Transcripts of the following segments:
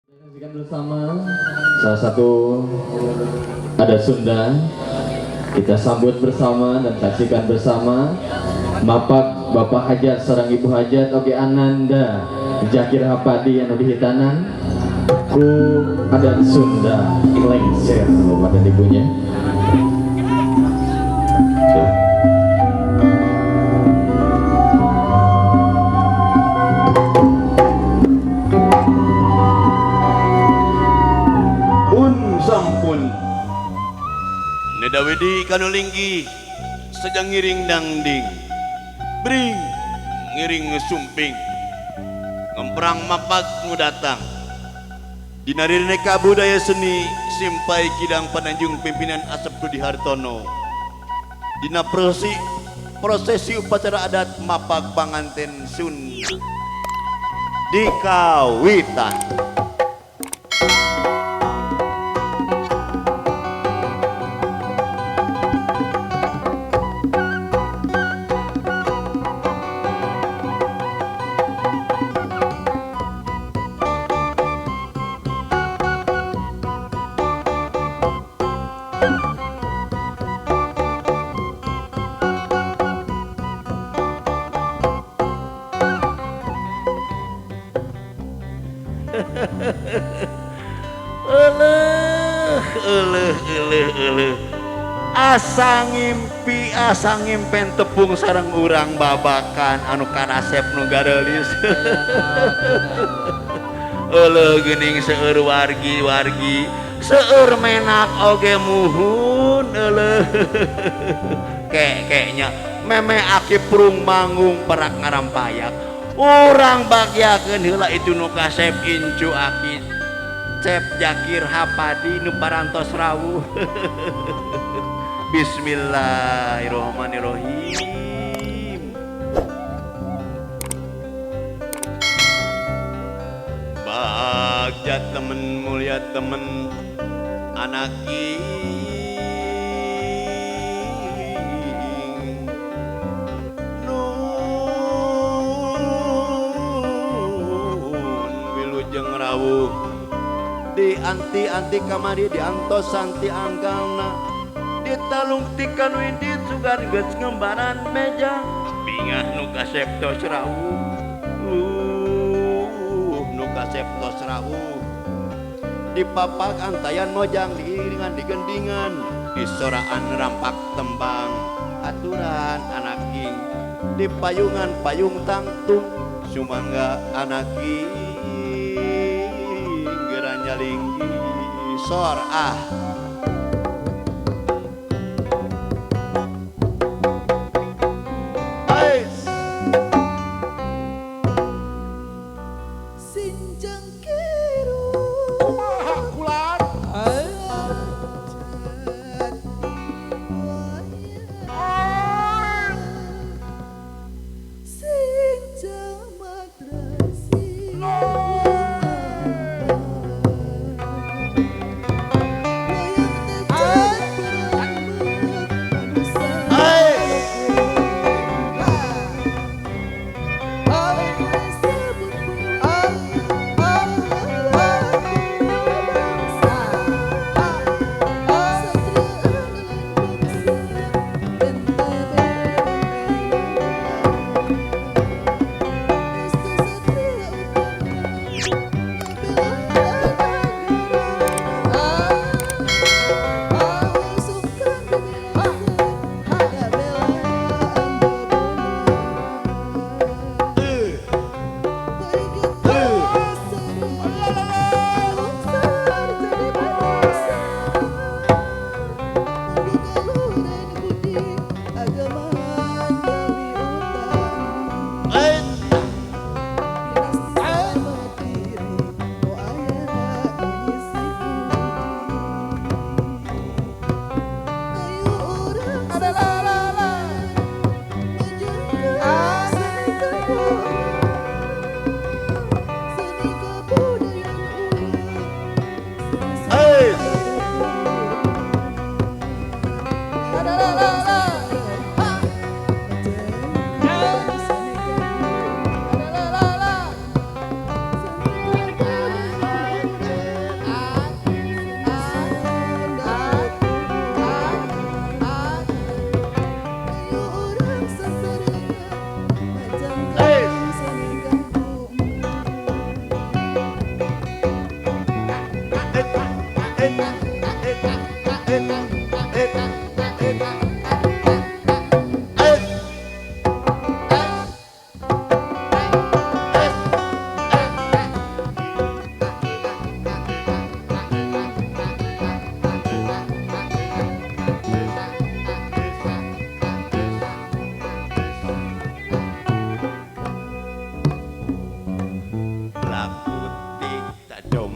Saksikan bersama salah satu adat Sunda. Kita sambut bersama dan saksikan bersama Mapak Bapak Hajat sareng Ibu Hajat oge Ananda Jakir Hapadi anu dihitanan ku adat Sunda lengser bapak dan ibunya. Pun sampun Nedawidi kanu linggih sejang ngiring dangding bring ngiring sumping ngemprang mapak nu datang dina rirneka budaya seni simpai kidang pananjung pimpinan Asep Dudi Hartono dina prosesi upacara adat mapak panganten Sunda di kawitan. Asa ngimpi asa ngimpen tepung sareng urang babakan anu karasep nu gareulis. Euleuh geuning seueur wargi-wargi seueur menak oge muhun euleuh. Kek-keknya meme aki prung manggung perak ngarampayak urang bagyakeun heula itu nu kasep incu aki Cep Jakir Hapadi nu parantos rawuh. Bismillahirrohmanirrohim. Bagja temen mulia temen anaki nun wilujeng rawuh di anti-anti kamari di antos santi angkalna ditalungtikan windit sugan geus ngembaran meja bingah nu kasep tos rawuh nu kasep tos rawuh dipapak antayan mojang diiringan digendingan disoraan rampak tembang aturan anaking di payungan payung tangtung sumangga anaking geranya linggi sor ah.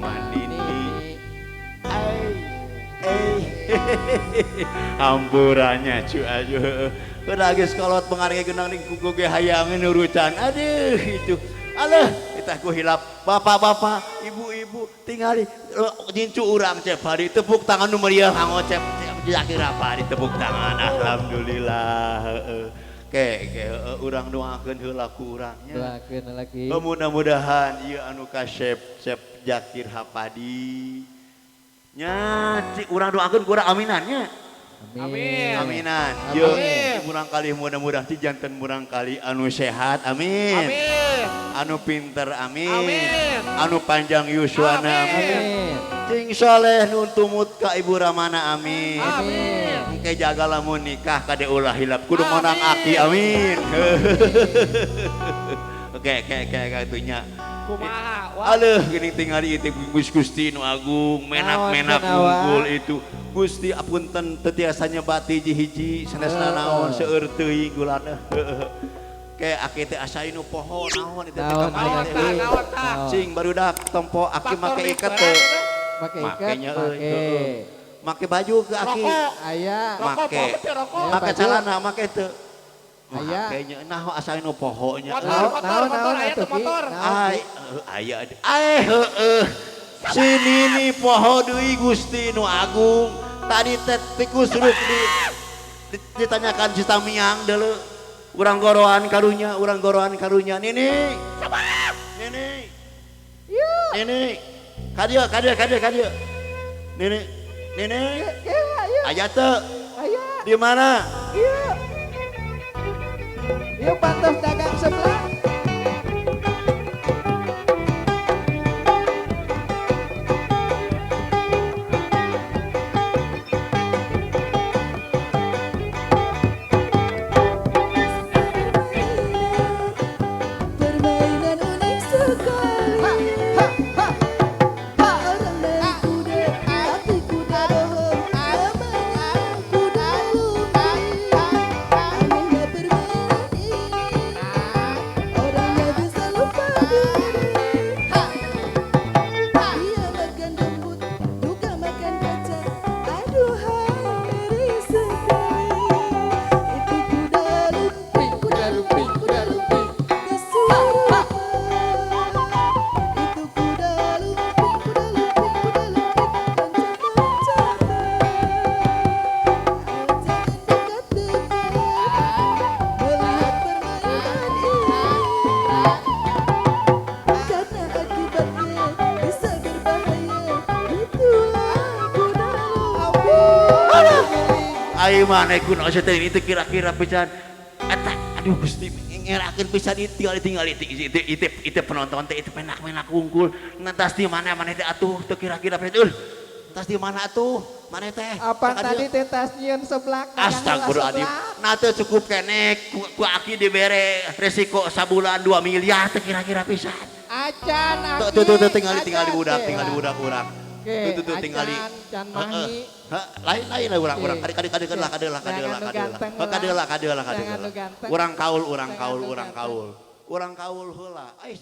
Manini. Hampurannya cu aduh. Udah geus kolot pengaringnya genang ning kuku ge hayang nurutan. Aduh itu. Alah, kita ku hilap. Bapak-bapak, ibu-ibu tingali gincu urang Cep Hadi tepuk tangan nu meriah kanggo Cep Jakir apa di tepuk tangan. Alhamdulillah heeh. Ke urang doakeun heula ku urangnya. Doakeun lagi. Mudah-mudahan ieu anu kasep Cep Jakir Hapadi. Nya cik urang doakeun ku urang aminannya. Amin. Aminan. Yeuh murang kali mudah-mudahan ti janten murang kali anu sehat. Amin. Amin. Anu pinter amin. Amin. Anu panjang yuswana amin. Amin. Cing soleh nu tumut ka Ibu Ramana amin. Amin. Engke jaga lamun nikah kade ulah hilap kudu Amin. monang aki amin. Oke atunya. Kumaha? Wah. Aduh geuning tingali ieu teh Gusti nu agung menak-menak unggul itu. Gusti apunten teu tiasa nyebat hiji-hiji sanesna naon seueur teuing gulana. Ke aki teh asa nu poho naon itu teh Naon tah, naon tah. Cing barudak tempo aki make iket teh. Make iket, Make make baju ke aki. Aya. Make. Make celana make teu. Aya. Makenya nah asa nu poho nya. Motor, motor, aya teu motor. Ai, aya ai heueuh. Si Nini poho deui Gusti nu agung. Tadi teh tikus ruk ditanyakan si Tamiang deuleu. Urang goroan karunya, urang goroan karunya. Nini. Sabar. Nini. Iya. Nini. Ka dieu, ka dieu, ka dieu, ka dieu. Nini. Nini. Aya teu? Aya. Di mana? Iya. Ieu pantes dagang sebelah. Permainan unik sekali. Orang naik kuda, tapi kuda bohong. Namanya kuda lumping. Anehnya permainan ini, orangnya bisa lupa diri. Dia makan rumput, juga makan kaca. Aduhai ngeri sekali. Itu kuda lumping, kuda lumping, kuda lumping. Kesurupan. Itu kuda lumping, kuda lumping, kuda lumping. Loncat-loncatan. Ayo jangan dekat-dekat melihat permainan ini, karena akibatnya bisa berbahaya. Itulah kuda lumping. Ai maneh kunaon sia teh itu kira-kira pisan. Eta aduh Gusti ngerakeun pisan ieu tinggal itu penonton teh itu penak-penak unggul. Ngentas di mana maneh teh atuh teu kira-kira pisan. Entas di mana atuh? Maneh teh? Apa tadi teh tas nyieun seblak? Astagfirullahaladzim. Nah teu cukup keneh ku aki dibere resiko sabulan 2 miliar teu kira-kira pisan. Acan aki. Tuh tuh tinggali budak urang. Oke, Tuh tinggali. Can mahi. Lain lah urang. Kade lah kade lah. Kade lah. Urang kaul. Urang kaul heula. Ai